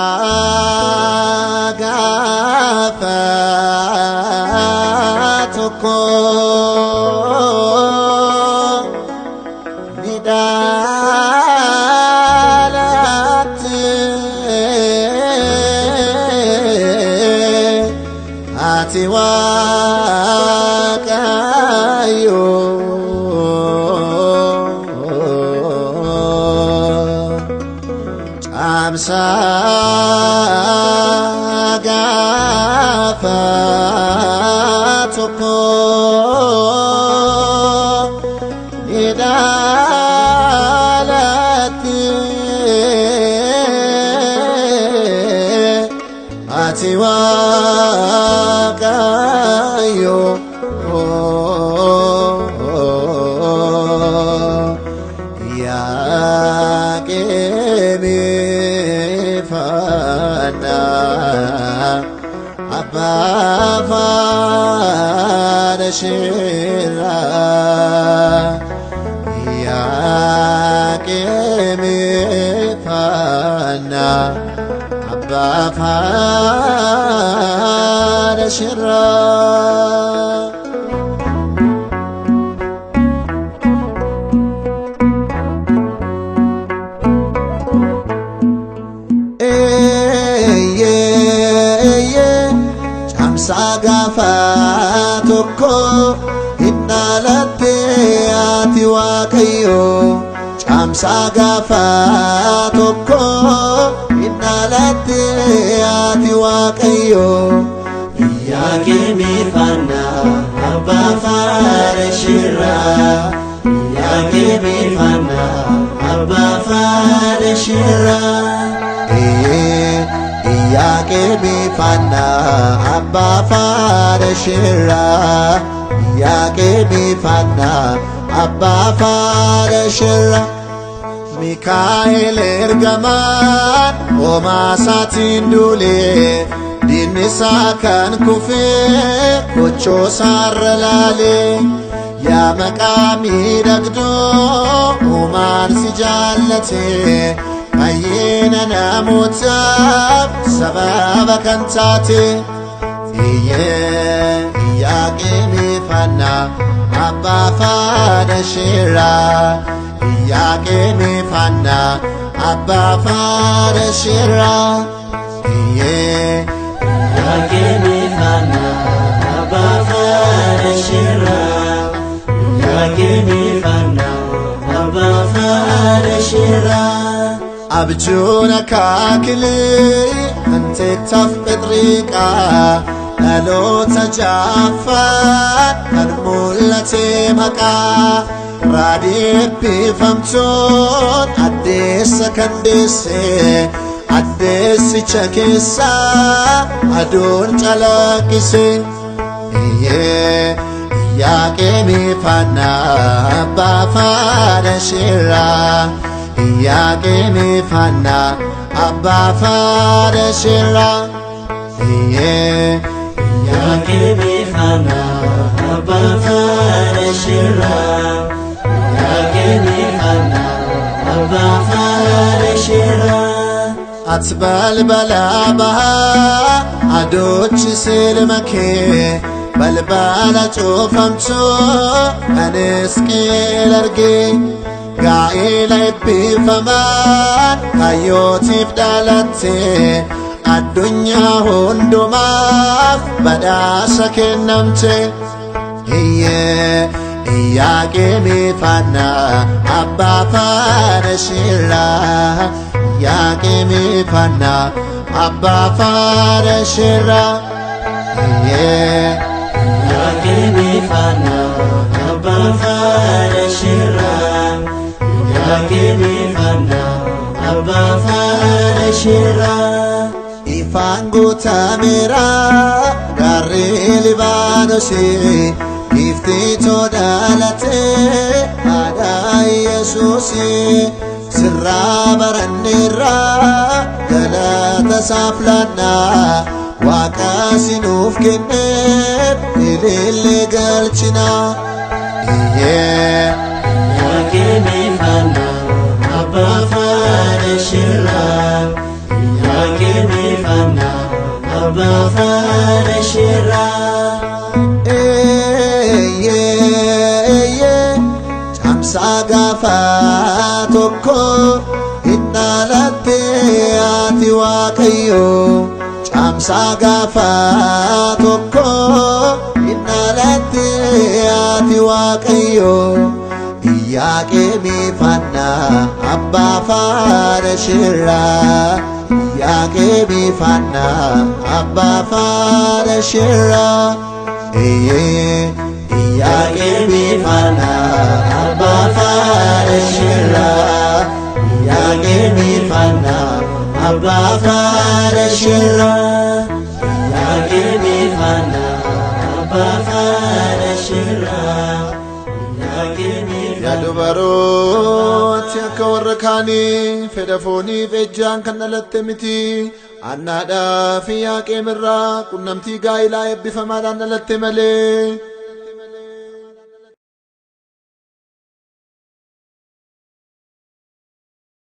Caamsaa gaafa tokko ni dhalatte ati Waaqayyo. Caamsaa gaafa tokko ni dhalatte ati Waaqayyo. Yaaqeemi faana abbaa faana shirra. Yaaqeemi faana abbaa faana shirra. Caamsaa gaafa tokko hin dhalatte ati Waaqayyo. Caamsaa gaafa tokko hin dhalatte ati Waaqayyo. Yaaqeemi faana abbaa faana shirra. Yaaqeemi faana abbaa faana shirra. Yaaqeemi faana abbaa faana shirra. Yaaqeemi faana abbaa faana shirra. Mikaa'el ergamaan homaa isaatiin duulee diinni isaa kan kufee kochoo isaarra laalee. Yaa maqaa miidhagdoo uumaan si jaallate fayyina namootaaf sababa kan taate. Iyyee Yaaqeemi faana abbaa faana shirra. Yaaqeemi faana abbaa faana shirra. Iyyee Yaaqeemi faana abbaa faana shirra. Yaaqeemi faana abbaa faana shirra. Abjuun akaakilee hanteettaaf phexriiqaa dhaloota jaaffaan kan mul'ate maqaa raadii eebbifamtoon addeessa kan deesse addeessicha keessaa aduun calaqqise. Iyyee Yaaqeemi faana abbaa faana shirra. Yaaqeemi faana abbaa faana shirra. Iyyee Yaaqeemi faana abbaa faana shirra. Yaaqeemi faana abbaa faana shirra. Ati balbala bahaa adochi silma kee balbala cufamtuu anis qeel argee gaa'ela eebbifamaan kayyootiif dhalatte addunyaa hundumaaf badhaasa kennamte. Iyyee Yaaqeemi faana abbaa faana shirra. Yaaqeemi faana abbaa faana shirra. Iyyee Yaaqeemi faana abbaa faana shirra. Yaaqeemi faana abbaa faana shirra. Ifaan guutameera gaarri Libaanosii giiftiitoo dhalatee haadha Yesuusii sirraa baranneerra galata isaaf laannaa Waaqa sinuuf kenneef ilillee galchinaa. Iyyee Yaaqeemi faana abbaa faana shirra. Yaaqeemi abbaa faana shirraa. Eeyyee caamsaa gaafa tokko hin dhalatte ati Waaqayyo, caamsaa gaafa tokko hin dhalatte ati Waaqayyo. Iyyaaqeemii faana abbaa faana shirraa, Iyyaaqeemii faana abbaa faana shirraa. Eeyyee Iyyaaqeemii faana abbaa faana shirraa, Iyyaaqeemii faana abbaa faana shirraa. Iyyaaqeemii faana abbaa faana shirraa. Yaa dubarooti, akka warra kaanii fedha fooniif ejjaan kan dhalatte miti. Annaadhaa fi Yaaqeem irraa qunnamtii gaa'ilaa eebbifamaadhaan dhalatte malee.